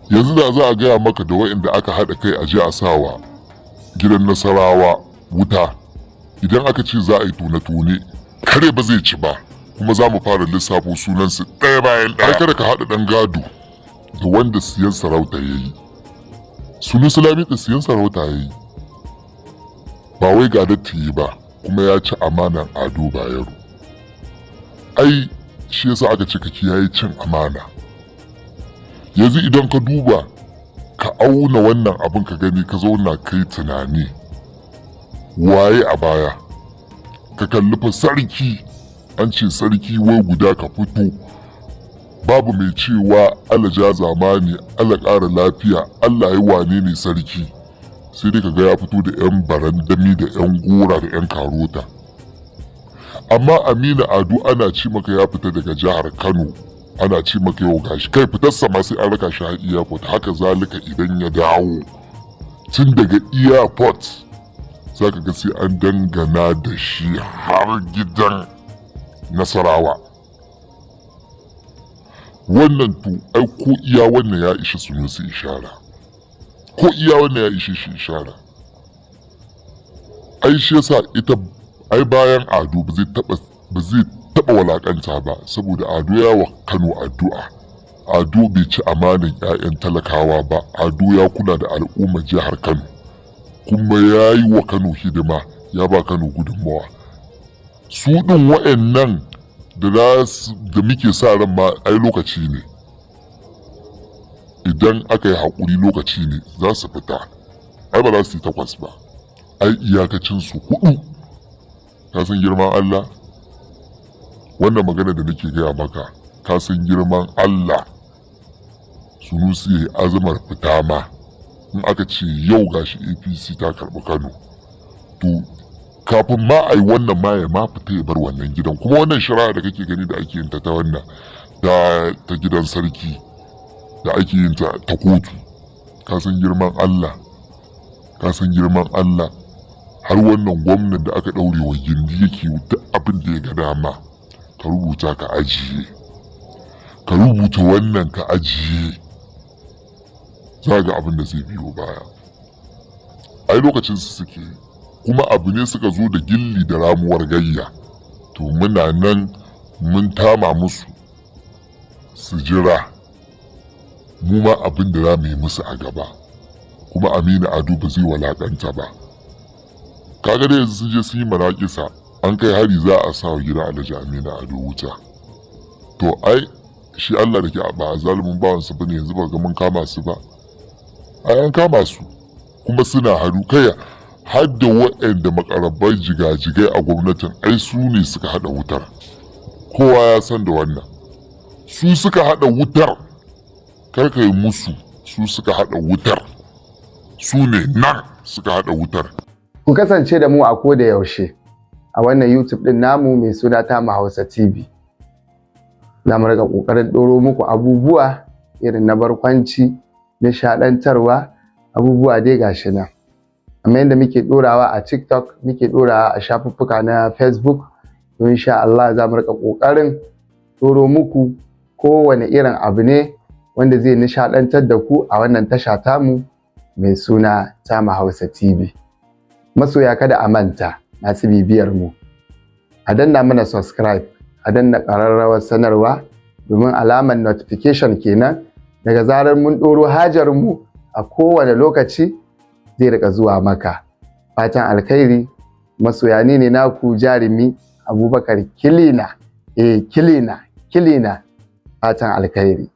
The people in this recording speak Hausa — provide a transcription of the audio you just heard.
Yanzu da za a gaya maka da waɗanda aka haɗa kai a je a sawa gidan Nasarawa wuta, idan aka ce za a yi tone-tone, kare ba zai ci ba. Kuma za mu fara lissafo sunansu ɗaya bayan ɗaya. Ai kada ka haɗa ɗan gado da wanda siyan sarauta ya yi. Sunusi Lamido siyan sarauta ya yi, ba wai ga yi ba, kuma ya ci amanan Ado Bayero. Ai shi yasa aka ce ka kiyaye cin amana. Yanzu idan ka duba, ka auna wannan abin, ka gani, ka zauna kai tunani, waye a baya? Ka kalli fa sarki, an ce sarki wai guda ka fito, babu mai cewa Allah ja zamani, Allah ƙara lafiya, Allah ya wane ne sarki, sai dai kaga ya fito da 'yan barandami da 'yan gora da 'yan karota. Amma Aminu Ado, ana ci maka ya fita daga jihar Kano, ana ci maka yau gashi kai fitarsa ma sai an raka shi har airport. Haka zalika idan ya dawo tun daga airport, zaka ga sai an dangana da shi har gidan Nasarawa. Wannan to ai ko iya wannan ya ishe Sunusi ishara, ko iya wannan ya ishe shi ishara. Ai shi yasa ita ai bayan Ado ba zai taba walakanta ba, saboda Ado ya wa Kano addu'a. Ado bai ci amanan 'ya'yan talakawa ba. Ado ya kula da al'ummar jihar Kano, kuma ya yi wa Kano hidima, ya ba Kano gudunmawa. Su ɗin wa'annan da muke sa ran ma ai lokaci ne, idan aka yi haƙuri lokaci ne za su fita. Ai ba za su yi 8 ba, ai iyakacin su 4. Ka san girman Allah, wannan magana da nake gaya maka, ka san girman Allah, Sunusi ya yi azamar fita ma, in aka ce yau gashi APC ta karɓi Kano, to kafin ma a yi wannan ma ya ma fita ya bar wannan gidan. Kuma wannan shari'a da kake gani da ake yin ta, ta wannan ta gidan sarki da ake yin ta ta kotu, ka san girman Allah, ka san girman Allah, har wannan gwamnan da aka ɗaure wa gindi yake duk abin da ya ga dama. Ka rubuta ka ajiye, ka rubuta wannan ka ajiye, za ga abin da zai biyo baya. Ai lokacin su suke kuma abu ne suka zo da gilli da ramuwar gayya. To muna nan mun tama musu, su jira mu ma abin da za mu yi musu a gaba. Kuma Aminu Ado ba zai walakanta ba. Kaga da yanzu sun je sun yi manaƙisa, an kai hari za a sa wa gidan Alhaji Aminu Ado wuta. To ai shi Allah da ke ba zalimin bawansa bane. Yanzu ba ga mun kama su ba? Ai an kama su kuma suna haru kai, har da waɗanda makarabai jigajigai a gwamnatin. Ai su ne suka haɗa wutar, kowa ya san da wannan, su suka haɗa wutar. Kar ka yi musu, su suka haɗa wutar, su ne nan suka haɗa wutar. Ku kasance da mu a koda yaushe a wannan YouTube ɗin namu mai suna Tama Hausa TV. Za mu riƙa ƙoƙarin ɗoro muku abubuwa irin na barkwanci, nishaɗantarwa, abubuwa dai gashi nan. Kamar yadda muke ɗorawa a TikTok, muke ɗorawa a shafuffuka na Facebook, to insha Allah za mu riƙa ƙoƙarin ɗoro muku kowane irin abu ne wanda zai nishaɗantar da ku a wannan tasha tamu mai suna Tama Hausa TV. Masoya, kada a manta, masu bibiyar mu, a danna mana subscribe, a danna ƙararrawar sanarwa domin alamar notification kenan. Daga zarar mun ɗoro hajar mu a kowane lokaci zai riƙa zuwa maka. Fatan alkhairi masoya, ni ne naku jarumi Abubakar Kilina, eh, Kilina, Kilina. Fatan alkhairi.